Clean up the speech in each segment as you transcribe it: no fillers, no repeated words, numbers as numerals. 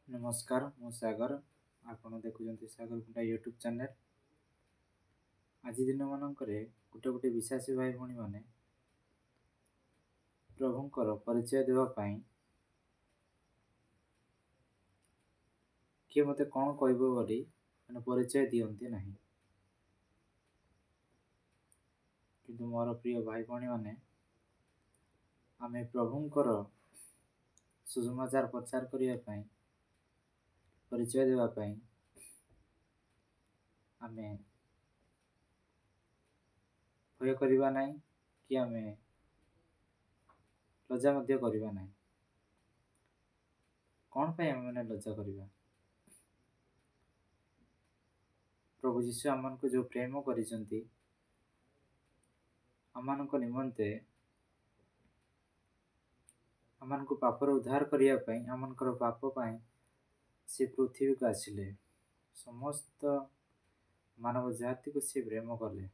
ନମସ୍କାର, ମୁଁ ସାଗର। ଆପଣ ଦେଖୁଛନ୍ତି ସାଗର କୁଣ୍ଡା ୟୁଟ୍ୟୁବ୍ ଚ୍ୟାନେଲ୍। ଆଜି ଦିନମାନଙ୍କରେ ଗୋଟେ ଗୋଟେ ବିଶ୍ୱାସୀ ଭାଇ ଭଉଣୀମାନେ ପ୍ରଭୁଙ୍କର ପରିଚୟ ଦେବା ପାଇଁ କିଏ ମୋତେ କ'ଣ କହିବ ବୋଲି ମାନେ ପରିଚୟ ଦିଅନ୍ତି ନାହିଁ। କିନ୍ତୁ ମୋର ପ୍ରିୟ ଭାଇ ଭଉଣୀମାନେ, ଆମେ ପ୍ରଭୁଙ୍କର ସୁସମାଚାର ପ୍ରଚାର କରିବା ପାଇଁ, ପରିଚୟ ଦେବା ପାଇଁ ଆମେ ଭୟ କରିବା ନାହିଁ କି ଆମେ ଲଜ୍ଜା ମଧ୍ୟ କରିବା ନାହିଁ। କ'ଣ ପାଇଁ ଆମେମାନେ ଲଜ୍ଜା କରିବା? ପ୍ରଭୁ ଯୀଶୁ ଆମମାନଙ୍କୁ ଯେଉଁ ପ୍ରେମ କରିଛନ୍ତି, ଆମମାନଙ୍କ ନିମନ୍ତେ, ଆମମାନଙ୍କୁ ପାପରୁ ଉଦ୍ଧାର କରିବା ପାଇଁ, ଆମମାନଙ୍କର ପାପ ପାଇଁ ସେ ପୃଥିବୀକୁ ଆସିଲେ। ସମସ୍ତ ମାନବ ଜାତିକୁ ସେ ପ୍ରେମ କଲେ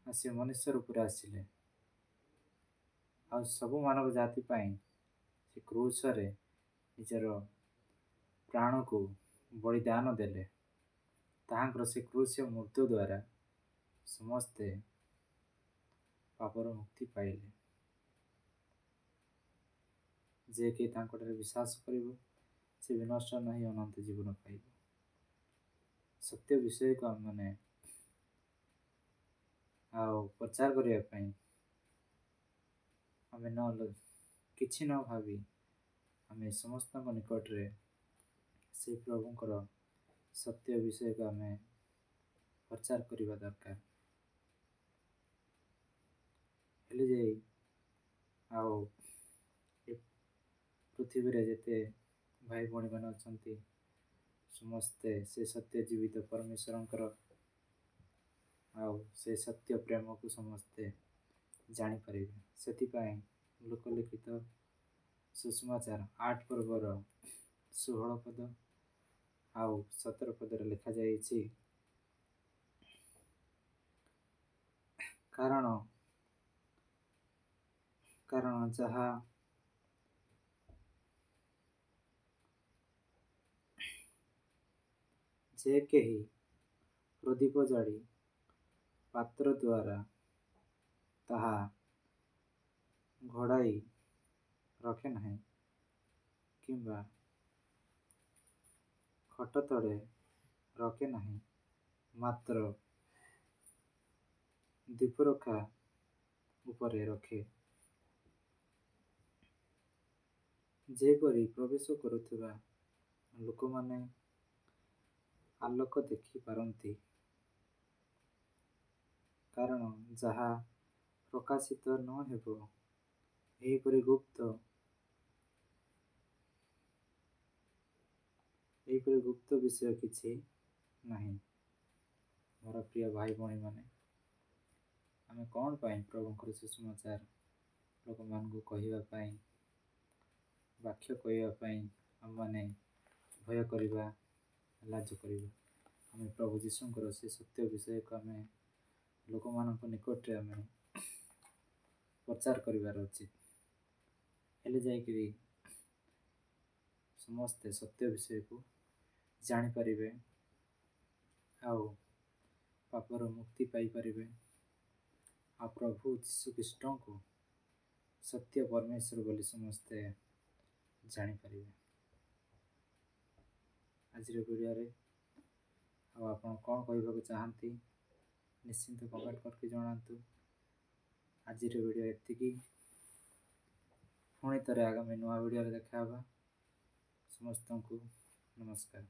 ଆଉ ସେ ମନୁଷ୍ୟ ରୂପରେ ଆସିଲେ ଆଉ ସବୁ ମାନବ ଜାତି ପାଇଁ ସେ କ୍ରୁଶରେ ନିଜର ପ୍ରାଣକୁ ବଳିଦାନ ଦେଲେ। ତାହାଙ୍କର ସେ କ୍ରୁଶ ମୃତ୍ୟୁ ଦ୍ୱାରା ସମସ୍ତେ ପାପରୁ ମୁକ୍ତି ପାଇଲେ। ଯେ କେହି ତାଙ୍କଠାରେ ବିଶ୍ୱାସ କରିବ, ସେ ବିନଷ୍ଟ ନାହିଁ, ଅନନ୍ତ ଜୀବନ ପାଇବ। ସତ୍ୟ ବିଷୟକୁ ଆମେମାନେ ଆଉ ପ୍ରଚାର କରିବା ପାଇଁ ଆମେ ନ କିଛି ନ ଭାବି ଆମେ ସମସ୍ତଙ୍କ ନିକଟରେ ସେ ପ୍ରଭୁଙ୍କର ସତ୍ୟ ବିଷୟକୁ ଆମେ ପ୍ରଚାର କରିବା ଦରକାର। ହେଲେ ଯାଇ ଆଉ ଏ ପୃଥିବୀରେ ଯେତେ ଭାଇ ଭଉଣୀମାନେ ଅଛନ୍ତି, ସମସ୍ତେ ସେ ସତ୍ୟ ଜୀବିତ ପରମେଶ୍ୱରଙ୍କର ଆଉ ସେ ସତ୍ୟ ପ୍ରେମକୁ ସମସ୍ତେ ଜାଣିପାରିବେ। ସେଥିପାଇଁ ଲୋକଲିଖିତ ସୁସମାଚାର 8 ପର୍ବର 16 ପଦ ଆଉ 17 ପଦରେ ଲେଖାଯାଇଛି, କାରଣ ଯାହା ଯେ କେହି ପ୍ରଦୀପ ଜାଳି ପାତ୍ର ଦ୍ୱାରା ତାହା ଘୋଡ଼ାଇ ରଖେ ନାହିଁ କିମ୍ବା ଖଟ ତଳେ ରଖେ ନାହିଁ, ମାତ୍ର ଦୀପରଖା ଉପରେ ରଖେ, ଯେପରି ପ୍ରବେଶ କରୁଥିବା ଲୋକମାନେ ଆଲୋକ ଦେଖିପାରନ୍ତି। କାରଣ ଯାହା ପ୍ରକାଶିତ ନ ହେବ, ଏହିପରି ଗୁପ୍ତ ବିଷୟ କିଛି ନାହିଁ। ମୋର ପ୍ରିୟ ଭାଇ ଭଉଣୀମାନେ, ଆମେ କ'ଣ ପାଇଁ ପ୍ରଭୁଙ୍କର ସୁସମାଚାର ଲୋକମାନଙ୍କୁ କହିବା ପାଇଁ, ବାକ୍ୟ କହିବା ପାଇଁ ଆମମାନେ ଭୟ କରିବା, ଲାଜ କରିବା? ଆମେ ପ୍ରଭୁ ଯୀଶୁଙ୍କର ସେ ସତ୍ୟ ବିଷୟକୁ ଆମେ ଲୋକମାନଙ୍କ ନିକଟରେ ଆମେ ପ୍ରଚାର କରିବାର ଉଚିତ। ହେଲେ ଯାଇକରି ସମସ୍ତେ ସତ୍ୟ ବିଷୟକୁ ଜାଣିପାରିବେ ଆଉ ପାପରୁ ମୁକ୍ତି ପାଇପାରିବେ ଆଉ ପ୍ରଭୁ ଯୀଶୁଖ୍ରୀଷ୍ଟଙ୍କୁ ସତ୍ୟ ପରମେଶ୍ୱର ବୋଲି ସମସ୍ତେ ଜାଣିପାରିବେ। ଆଜିର ଭିଡ଼ିଓରେ ଆଉ ଆପଣ କ'ଣ କହିବାକୁ ଚାହାନ୍ତି, ନିଶ୍ଚିନ୍ତ କମେଣ୍ଟ କରିକି ଜଣାନ୍ତୁ। ଆଜିର ଭିଡ଼ିଓ ଏତିକି। ପୁଣି ଥରେ ଆଗାମୀ ନୂଆ ଭିଡ଼ିଓରେ ଦେଖା ହେବା। ସମସ୍ତଙ୍କୁ ନମସ୍କାର।